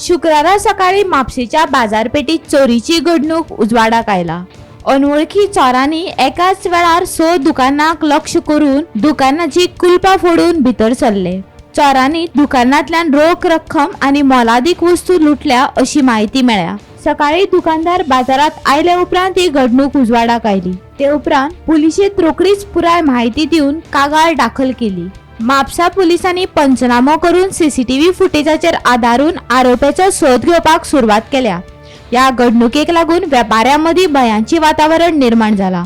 शुक्रारा सकाळी म्हापशेच्या बाजारपेठीत चोरीची घडणूक उजवाडाक आयला. अनवळखी चोरांनी एकाच वेळार 6 दुकानांक लक्ष करून दुकानाची कुलपां फोडून भितर सरले. चोरांनी दुकानांतल्यान रोख रक्कम आनी मोलादीक वस्तू लुटल्या अशी म्हायती मेळ्ळ्या. सकाळी दुकानदार बाजारात आयले उपरांत ही घडणूक उजवाडाक आयली. ते उपरांत पुलिशेंत रोखडीच पुराय म्हायती दिवन कागाळ दाखल केली. म्हापसा पुलिसांनी पंचनामो करून सीसीटीव्ही फुटेजाचेर आदारून आरोप्याचो सोद घेवपाक सुरवात केल्या. ह्या घडणुकेक लागून वेपाऱ्यां मदीं भंयाचें वातावरण निर्माण जाला.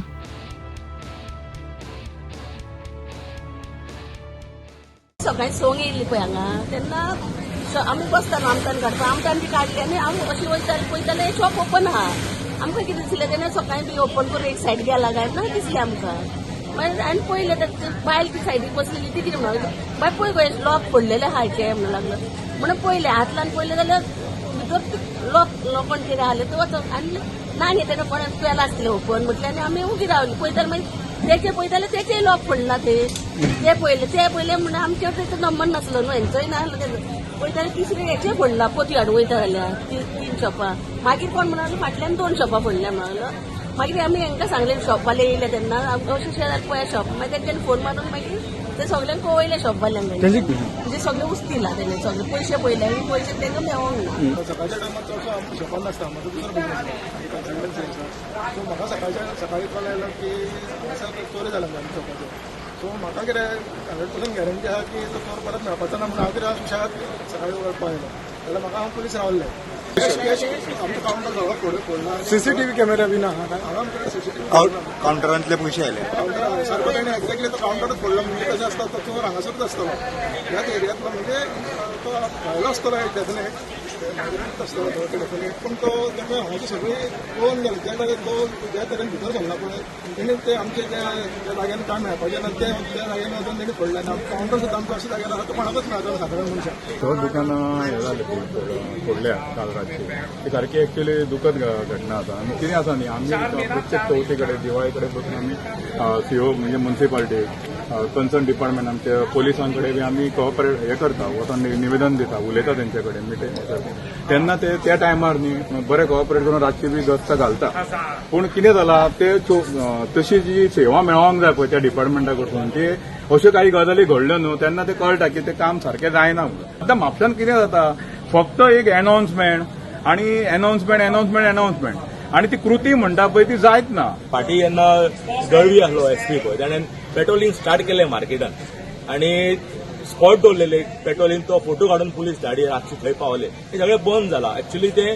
सकाळी 6 येयल्ली पळय हांगा, तेन्ना आमी बसता न्हू आमटान काडपा, आमटान बी काडली आनी आमी अशी वयताली पळयता जाल्यार शॉप ओपन आहा. आमकां कितें दिसलें तेन्ना सकाळी बी ओपन करून एक सायड गेला काय ना दिसलें आमकां. मागीर आनी पळयलें तर बायल ती सायडीक बसलेली, ती कितें म्हणून बाय पळय गो लॉक पडलेलें आहा हेचें म्हणून लागलो. म्हणून पळयलें हात लावन पळयलें जाल्यार भितर लॉक कोण कितें आसलें तें वचोन आनी ना न्ही तेणें कोणें केलां आसतलें ओपन म्हटलें आनी आमी उगी रावली. पळयता मागीर तेचे पळयता जाल्यार तेचेय लॉक पडला, ते ते पळयले ते पळयले म्हणून आमचेर तेचो नंबर नासलो न्हू, हेंचोय नासलो. तेजो पळयता जाल्यार तिसरे हेचे पडला पोती हाडून वयता जाल्यार 3 शॉपां. मागीर कोण म्हणून फाटल्यान 2 शॉपां पडल्या म्हणलो. मागीर आमी हेंकां सांगलें, शॉपवाले येयले तेन्ना अशें शेजार पळय शॉप, मागीर तेंच्यांनी फोन मारून मागीर ते सगल्यांक कळयले शॉपवाल्यांक, म्हणजे सगळे उस्तिला तेणे सगळे पयशे पळयले आनी पयशे तेंकां मेळोंक ना. सकाळच्या टायमार चडसो आमच्या शॉपान नासता, म्हजो दुसरो बिजनेस आसा, कन्सल्टन्सी आसा. सो म्हाका सकाळच्या सकाळी कॉल आयलो की हांगासर चोरी जाल्या म्हणजे आमच्या शॉपाचेर. सो म्हाका कितें 100% गॅरंटी आहा की तो चोर परत मेळपाचो ना, म्हणून हांव कितें सुशेगाद सकाळी वळपा आयलो. जाल्यार म्हाका हांव पुलीस रावल्ले, कॅश कॅश आमचो कावंटर सगळो फोडला. सीसीटीव्ही कॅमेरा बी ना? हांगा आमच्याकडे सीसीटीव्ही काउंटरांतले पयशे आयले. कावंटर सारको तेणे एक्झॅक्टली तो कावंटरच फोडला. म्हणजे कशें आसता, तो चोर हांगासरूच आसतलो, ह्याच एरियांतलो, म्हणजे तो भायलो आसतलो डेफिनेट, मायग्रंट आसतलो तो डेफिनेट. पूण तो ताका हांगाची सगळी पळोवन गेले त्या जाग्यार तो ज्या तरेन भितर सरला पळय, तेणी ते आमचे ज्या ज्या जाग्यान काम मेळपाचें ना ते त्या जाग्यान वचून तेणी फोडलें. आनी आमचो कावंटर सुद्दां आमचो अशा जाग्यार आसा, तो कोणाकूच मेळचो ना सादारण मनशाक. 6 दुकानां हे जाले फोडल्या काल रातची. ती सारकी एक्चुअली दुखद घटना आसा. आनी कितें आसा न्ही, आमी प्रत्येक चवथी कडेन दिवाळे कडेन बसून आमी सीओ म्हणजे मुन्सिपाल्टी, कन्सर्न डिपार्टमेंट, आमच्या पोलिसां कडेन बी आमी कॉपरेट हे करता, वचोन निवेदन दिता, उलयता तेंचे कडेन मिटींग. तेन्ना ते त्या टायमार न्ही बरे कॉपरेट करून रातची बी गस्त घालता. पूण कितें जाला, ते तशी जी सेवा मेळोंक जाय पळय त्या डिपार्टमेंटा कडसून, ती अश्यो काही गजाली घडल्यो न्हू तेन्ना ते कळटा की ते काम सारकें जायना म्हणून. आतां म्हापशान कितें जाता, फक्त एक एनाउन्समेंट आणि एनाउन्समेंट, एनाउन्समेंट, एनाउन्समेंट आणि ती कृती म्हणटा पळय ती जायत ना. फाटी जेन्ना दळवी आसलो एसपी पळय, ताणें पेट्रोलिंग स्टार्ट केलें मार्केटान आनी स्पॉट दवरलेले पेट्रोलिंग, तो फोटो काडून पुलीस गाडी रातची थंय पावले. हे सगळें बंद जाला. एक्चुली ते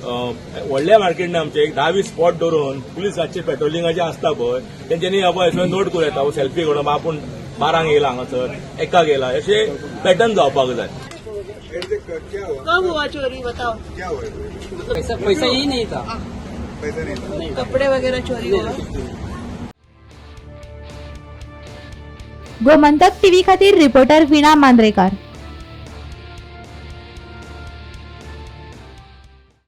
व्हडल्या मार्केट न्ही आमचे, एक 10-20 स्पॉट दवरून पुलीस रातचे पेट्रोलिंगाचे आसता पळय, तेंच्यांनी बाबा असो नोट करूं येता, सेल्फी काडून आपूण 12 येयला हांगासर, 1 येयला, अशें पॅटर्न जावपाक जाय. कब हुआ चोरी बताओ? पैसा पैसा ही नहीं था. पैसे नाही. कपड़े वगैरह चोरी हुआ. गोमंतक टीव्ही खातीर रिपोर्टर वीणा मांद्रेकार.